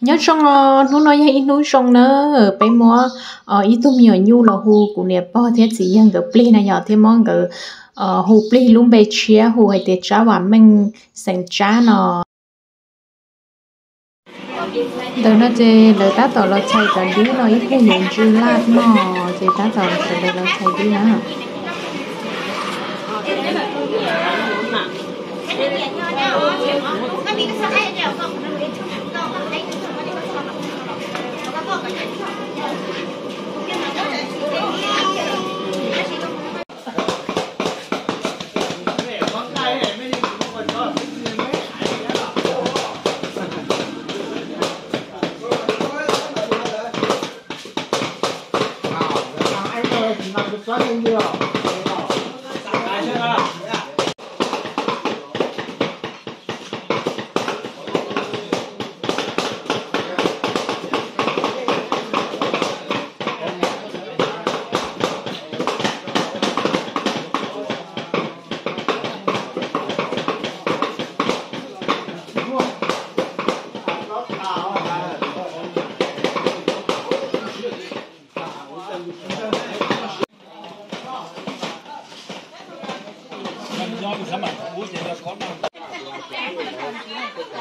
Nyob zoo os, hnub no yog ib hnub zoo na, peb muab ib tug me nyuam nyuj los hu kuv niam pog thiab txiv yawg nkawd plig na yom, thiab muab nkawd hu plig lub npe tshiab hu hais tias Tsab Vam Meej xeem Tsab no. Ntawm no ces lawv tab tom los txhais cov dib no ib pliag yuav ntsw laj noj ces tab tom sawv daws los txhais dib na.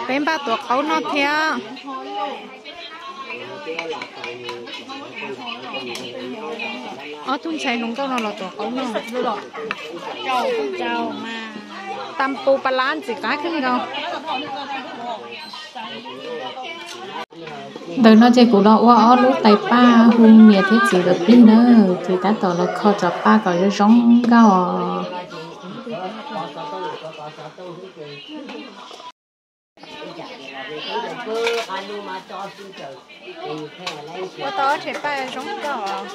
Peb npaj tuav qaub noj thiab. Ob tug ntxhais hluas nkauj no los tuav qaub noj. Tam pus pas lab ntxim qab kawg nkaus. Ntawm no ces kuv los ua ob lub tais paj hu niam thiab txiv nkawd plig na, ces tab tom los kho cov paj kom zoo zoo nkauj os. Ua tau ob rhe paj zoo nkauj os.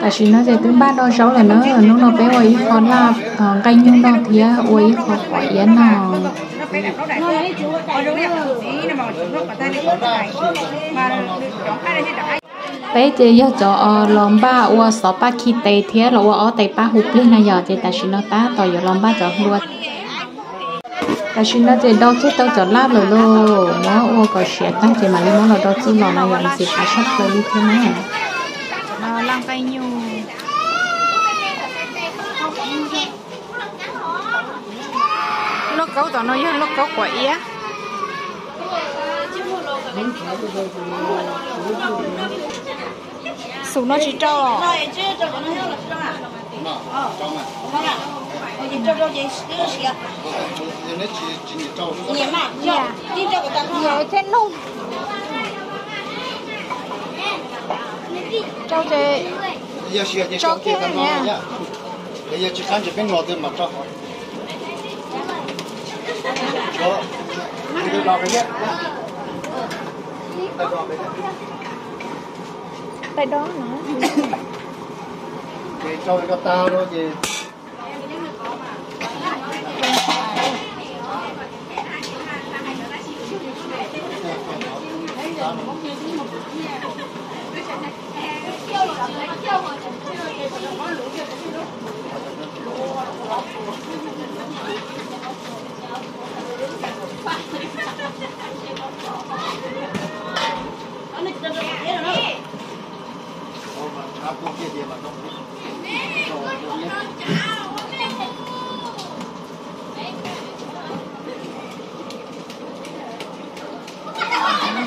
Tam sim no ces twb npaj do zaub lawm na, hnub no peb ua ib qho laj nqaij nyuj noj thiab ua ib qho quav iab noj. Peb ces yog cov los npaj ua xov paj khi tes thiab los ua ob tais paj hu plig na yom, ces tam sim no tab tom yuav los npaj cov hlua. Tam sim no ces do kiag tau cov laj lawm lauj, muab ua kom siav tag ces mam li muab los do txuj los na yom, ntxim qab tshaj plaws li thiab na. Lauj kaub tom no yog lauj kaub quav iab. Xum no tsis rau. Thiab nug. Rau ces rau kiag niam. Tais do no.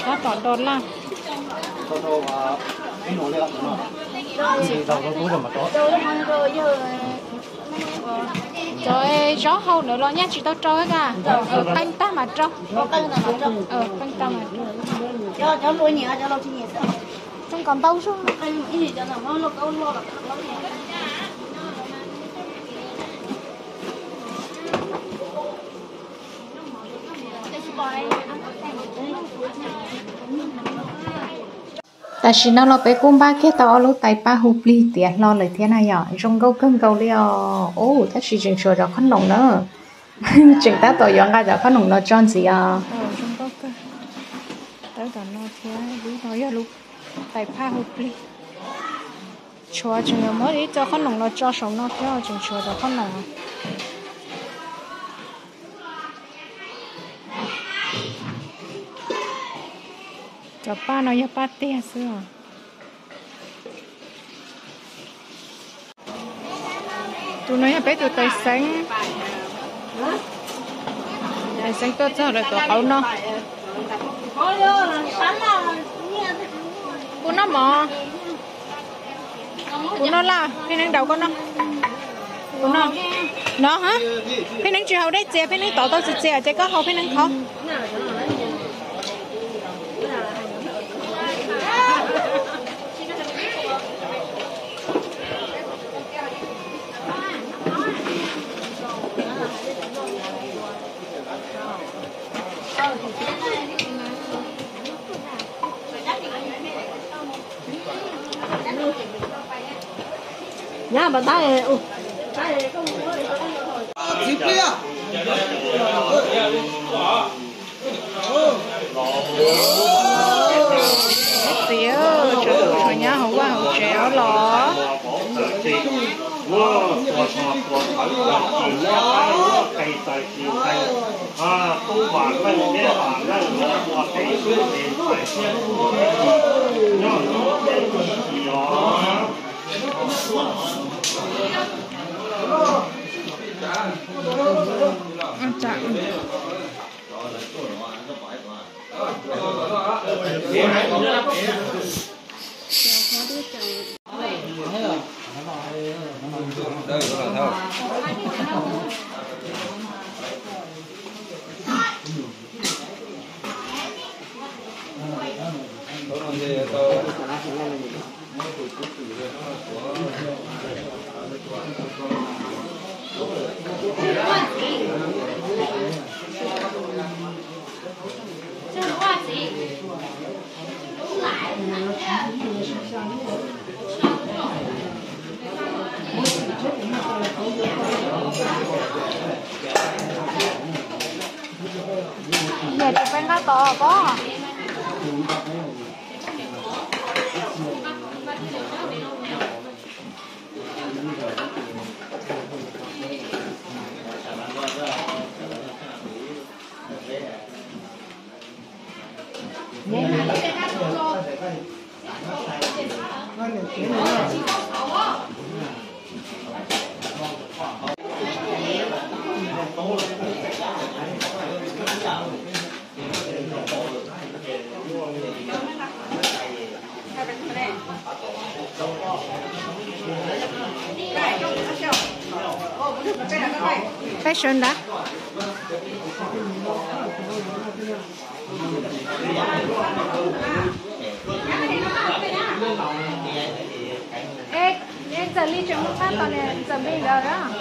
Tab tom do laj. Cov zaub hau ntawd los nyaj tsis tau rau ka, qee tag mas rau. Qee tag mas rau. Zoo kom ntau zog. Tam sim no los peb kuj npaj kiag tau ob lub tais paj hu plig tiav hlo lawm thiab na yom. Zoo nkauj kawg nkaus li os. Ub, tab sis tseem tshuav cov khob noom na. Tseem tab tom yuav nqa cov khob noom no tso ntxiv os. Zoo nkauj kawg. Tawb tom no thiab, lub no yog lub tais paj hu plig. Tshuav tseem yuav muab ib co khob noom no tso saum no thiab, tseem tshuav cov khob noom. Cov paj no yog paj tiag xwb os. Tus no yog peb tus tais xeeb. Tais xeeb tuaj txog lawm tus qauv no. Kuv noj mov. Kuv noj laj, Phij Neeb daus koj noj. Kuv noj. No ha. Phij Neeb tsis haus dej txias, Phij Neeb tov tau txias txias ces koj haus Phij Neeb qhov. Nyab pas tab. Txiv, tshuav nyab hauv vaj hauv tsev los. Niam tus peb nqa tod pob. Peb sawv ntawd. Ntxawm Li tseem mus qab tom niam ntxawm Npis ntawd.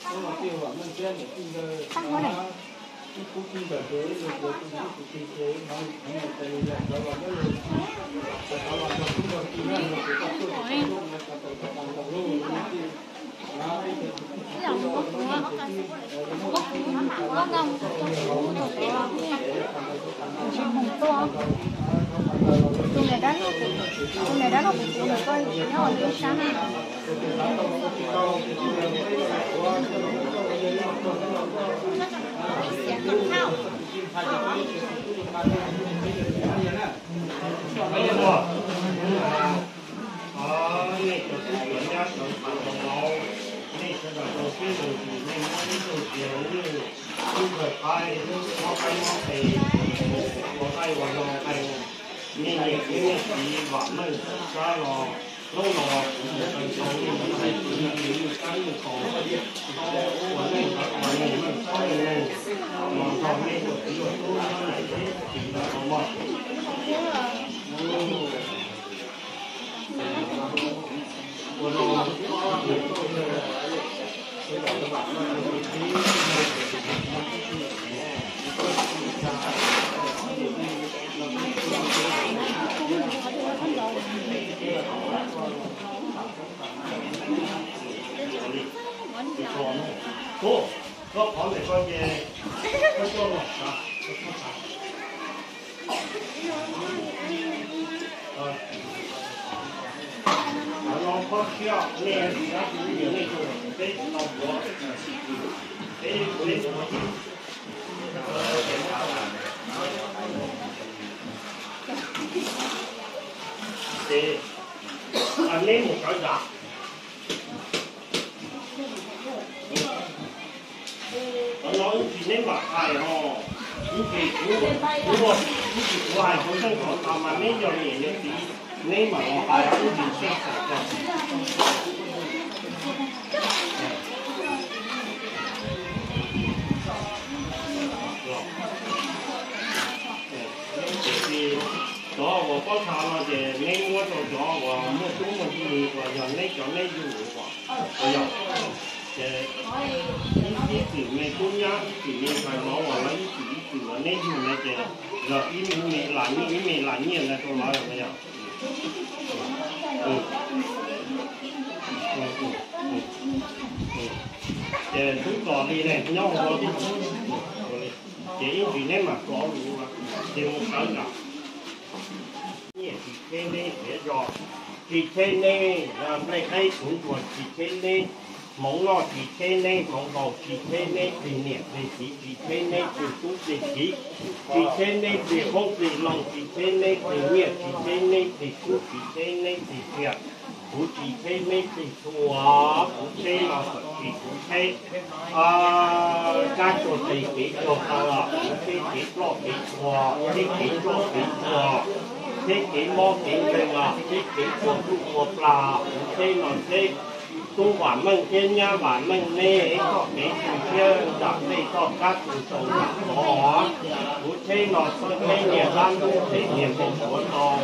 Tus niam dab laug, tus niam dab laug kuv, kuv ntawm koj nyob ua lub sab na. Nej cov tub cov nyab sawv ntxov los, nej sawv daws rau siab zoo, nej muab ib tug tias lub, lub npawg qaib, mob qaib mob qe, ua qaib ua no, nej niam thiab nej txiv Vam Meej sab los, hnub no kuv mus qee tau nej mus hais kwv, nej mus kab mus kaus, ua neej ua neeg, neej tsob neej neeg, los nrog nej ua txiv ua tub nyob nraim teb chaws no mog. Koj qhov ntawm koj ces koj coj los sav, koj txhob sav. Qhov no pob tshiab, nej, nej tsis tau puav, peb, peb, ces neb mus sawv zam. Qhov no ib ntsis neb mam hais os, ib ntsis kuv, kuv, ib ntsis kuv hais kuv zeej kom tau mas neb yog niam yog txiv, neb mam los hais ib ntsis seb xav tau. Cov uas pob txha no ces neb muab rau cov uas muaj tub muaj ntxhais uas yog neb cov neb yug uas, uas yog, ces ib, ib txwm me tub nyab ib txwm me ntxhais mov uas lawv ib txwm ib txwm uas neb yug na ces yog ib me lam nyiaj ib me lam nyiaj na rau lawv uas yog. Ces tub txom li ne nyob ua li, ces ib ntsis neb mam rov lus ces mus sawv nram. Nyiaj tsis cheb neb, siav zos tsis cheb neb, nplej qaib tsuv nruas tsis cheb neb, hmoov noj tsis cheb neb, hmoov haus tsis cheb neb, plig niam plig txiv tsis cheb neb, plig tub plig kiv tsis cheb neb, plig qoob plig loo tsis cheb neb, plig nyiaj tsis cheb neb, plig kub tsis cheb neb, plig tsiaj kuv tsis cheb neb, plig txhua kuv cheb los txawm tsis kuv cheb. Kab tsuag tes kev tsuag taw los kuv cheb, kev ploj kev txhua, cheb kev ntsoj kev txhua, cheb kev mob kev nkeeg los cheb, kev txhua txuj txhua plag kuv cheb los cheb. Tub Vam Meej thiab nyab Vam Meej neb txoj kev tu siab nram tej txoj kab tu saum nram tod, kuv cheb no txhawb cheb niag dab ntub them niag npau suav ntau,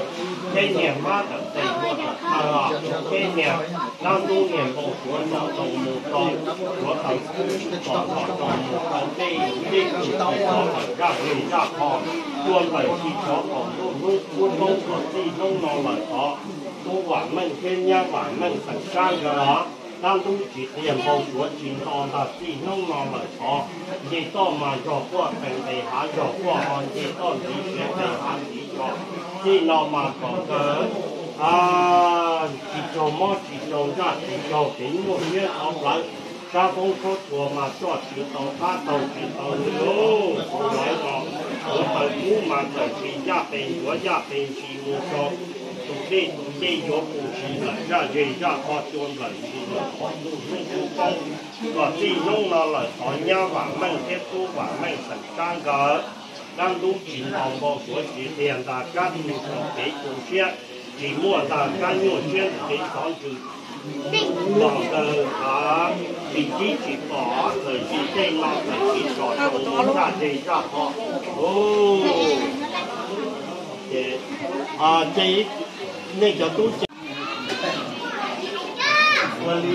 cheb niag hmab tawm tes ua tawm taw, cheb niag dab ntub niag npau suav ntau tau mus tau, suav taws kub kom kom tau mus tau tej, tej tus tsis tau lawm zaj zej zaj qho, cua nplaws tsis tshov kom ntuj hnub kuab roob kom txij hnub no lawm tod. Tub Vam Meej thiab nyab Vam Meej xeem Sab nkawd los, dab ntub tsis qiag npau suav tsis nto ntag, txij hnub no lawm tod nce toj mas zog quaj qees nqes hav zog quaj ho, nce toj ntxiv siav nqes hav ntxiv zog. Txij no mas kom nkawd tsis raug mob tsis raug ntsaj tsis raug kev nyuaj siab xov plawv, sab foob sab txhua mas coj tsis tau qab taug tsis tau li lauj. Kuv lawv no, kuv taws kub mas txawm tsis yaj pes ncuav yaj pes ntsis mus rau tus dej tus ceg yuav pum sis nplaim zaj zej zaj qho cua nplaim sis nplaim qhov ntuj hnub kuab roob, kom txij hnub no lawm tod nyab Vam Meej thiab tub Vam Meej xeem Sab nkawd, dab ntub tsis nto npau suav tsis qiag ntag, kab tu saum kev tu siab tsis muaj ntag, kab nyuaj siab kev xov ntsws los nkawd tsis tib tsis pom, txawm tsis tej no txawm tsis tsom rau zaj zej zaj qho. Ces nej cov tub ces ua li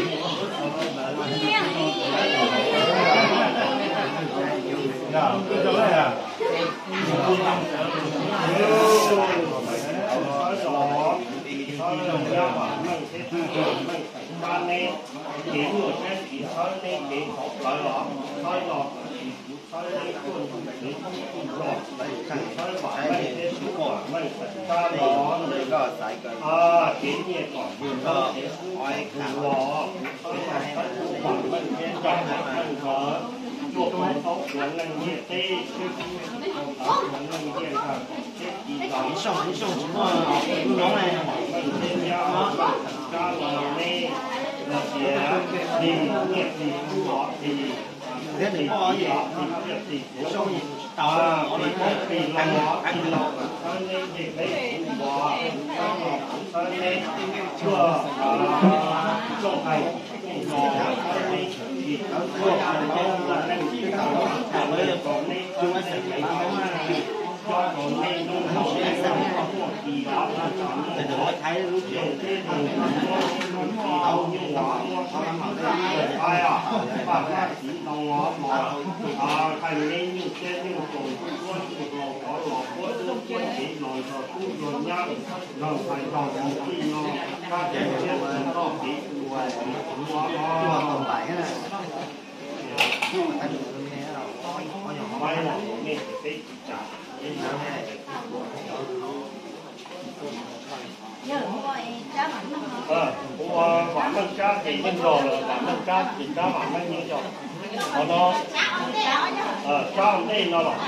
Ua vam meej tsab ces yeej yog lawm, vam meej tsab ces tsab vam meej yeej yog. Qhov no tsab ntej no los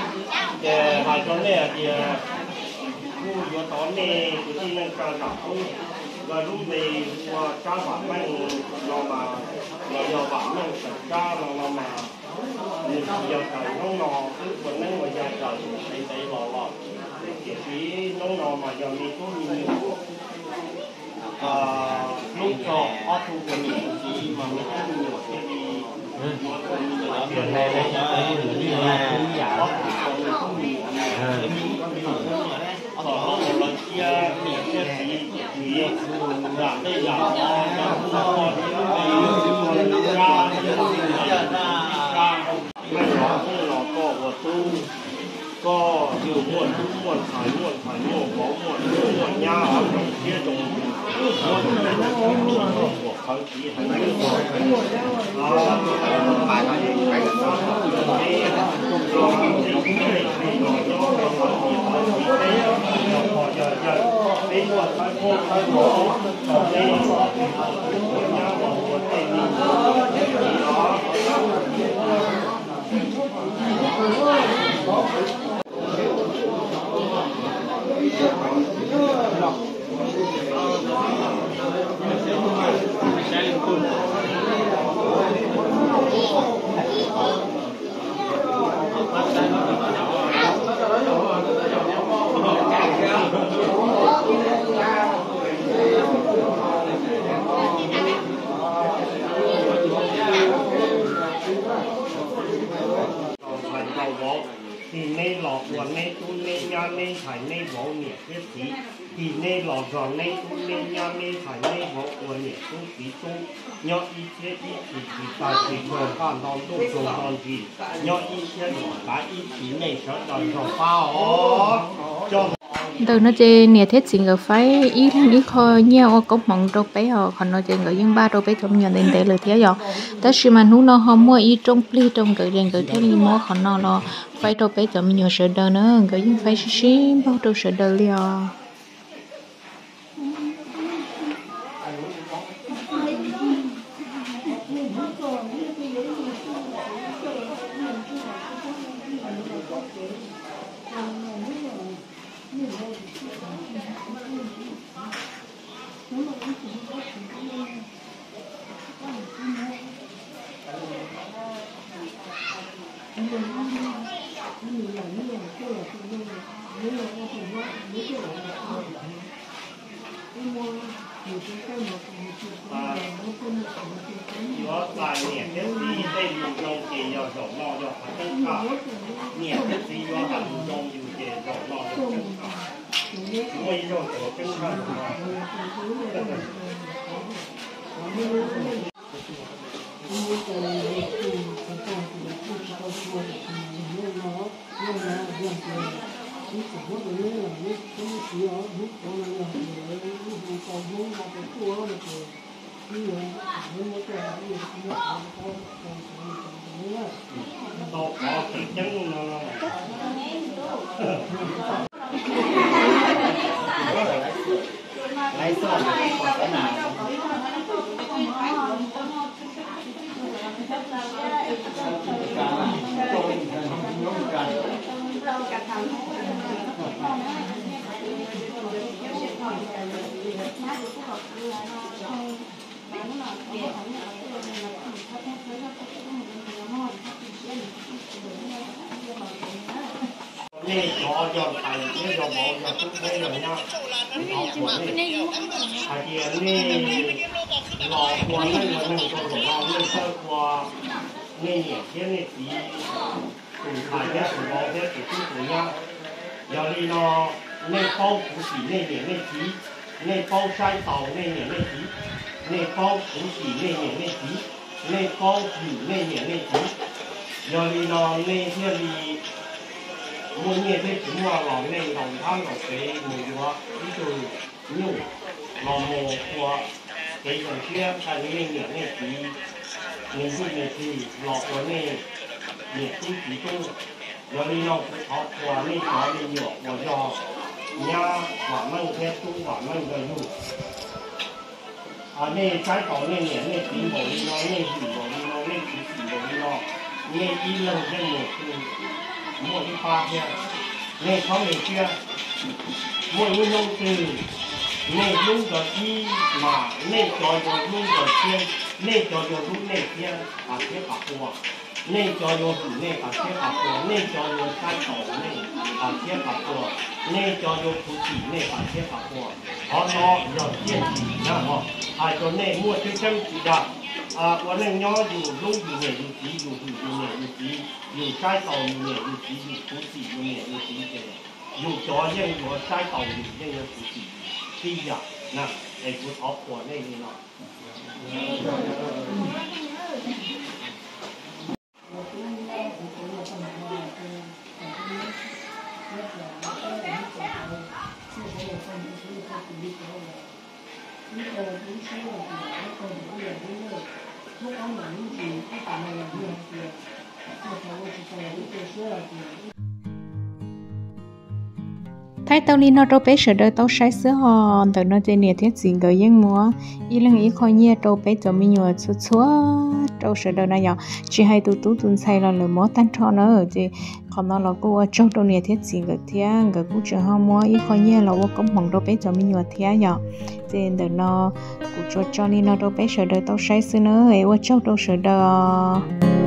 ces hais rau nej hais tias kuj yuav tau nej kwv tij neej tsa zam lub, lub npe hu ua tsab vam meej no mas, los yog vam meej xeem tsab no no mas, nws tsis yog raws hnub no wb ua neeb ua yaig raws ntev ntev los los, tiam sis hnub no mas yog me tub me nyuam hlub txog ob tug ua niam ua txiv mas me tub me nyuam thiaj li ua tus me nyuam thiaj li ob tug ua me tub me nyuam, ob tug ua lawv thiab niam thiab txiv, txiv zam tej zam no, yog tus koj thiab lub npe, koj thiab lub npe, koj ua tub, koj yug muaj tub muaj ntxhais muaj ntxhais muaj vauv muaj tub muaj nyab, zoo siab zoo ntsws, muab tus koj ua qhawv txiv heev Tig neb los ua neb tub neb nyab neb ntxhais neb vauv niam thiab txiv. Tig neb los zog neb tub neb nyab neb ntxhais neb vauv ua niam tub txiv tub, nyob ib txhiab ib txhis tsis tag tsis tuag npaj nto ntuj tsuag nto ntsis, nyob ib txhiab tsis tav ib txhis nej sawv daws nrog pab os. Ntawm no ces niam thiab txiv nkawd faib ib leeg ib qho nyiaj ua koob hmoov rau peb os. Qhov no ces nkawd yeej npaj rau peb cov me nyuam ntev ntev lawm thiab yom. Tab sis mas hnub no ho muaj ib rooj plig rau nkawd ces nkawd thiaj li muab qhov no los faib rau peb cov me nyuam sawv daws na. Nkawd yeej faib sib sib npaug rau sawv daws li os. Yuav txais niam thiab txiv tej lus zoo ces yog zaum no yog qhov tseeb kawg. Niam thiab txiv yuav txais lus zoo yus ces zaum no yog tseeb kawg. Muaj ib zaug tseeb kawg. Nej cov yog ntxhais thiab yog vauv yog tub thiab yog nyab, kuv thov qhuas nej hais tias nej los ua neej ua neeg rau zaum no, nej txawj ua nej niam thiab nej txiv, tus ntxhais thiab tus vauv thiab tus tub tus nyab. Yog li no, nej paub khuv xim nej niam nej txiv, nej paub saib taus nej niam nej txiv, nej paub khuv xim nej niam nej txiv, nej paub hwm nej niam nej txiv. Yog li no nej thiaj li muaj nyiaj thiab tsis muaj los nej ntaus nthab ntaus tsev mus yuav ib tug nyuj los mus ua kev zoo siab ntxhais nej niam nej txiv, nws ntuj nws txig los ua nej niam tub txiv tub. Yog li no kuv thov qhuas nej cov me nyuam uas yog nyab Vam Meej thiab tub Vam Meej nrog yug. Nej saib taus nej niam nej txiv npaum li no, nej hwm npaum li no, nej khuv xim npaum li no, nej ib leeg yeej mus muaj ib pab thiab. Nej txhob me siab, muaj ib hnub twg nej hlub nkawd ib mas nej cov yuav hlub nkawd thiab, nej cov yuav hlub nej thiab tas siab tas pua. Nej cov yuav hwm nej tas siab tas pua, nej cov yuav saib taus nej tas siab tas pua, nej cov yuav khuv xim nej tas siab tas pua. Qhov no yog tiaj tim na, hais rau nej muaj tseeb tseeb tsis dag. Ua neej nyob yus hlub yus niam yus txiv, yus hwm yus niam yus txiv, yus saib taus yus niam yus txiv, yus khuv xim yus niam yus txiv ces yus cov yeej yuav saib taus yus, yeej yuav khuv xim yus tib yam na. Es kuv thov qhuas nej li no. Thaij tau li no rau peb sawv daws tau saib xwb hos. Ntawm no ces niam thiab txiv nkawd yeej muab ib leeg ib qho nyiaj rau peb cov me nyuam txhua txhua rau sawv daws na yom. Tsis hais tus tub tus ntxhais los lawv muab tag nrho na. Ces qhov no los kuj ua tsaug rau niam thiab txiv nkawd thiab, nkawd kuj tseem ho muab ib qho nyiaj los ua koob hmoov rau peb cov me nyuam thiab yom. Ces ntawm no kuv tsuas tso li no rau peb sawv daws tau saib xwb na, es ua tsaug rau sawv daws os.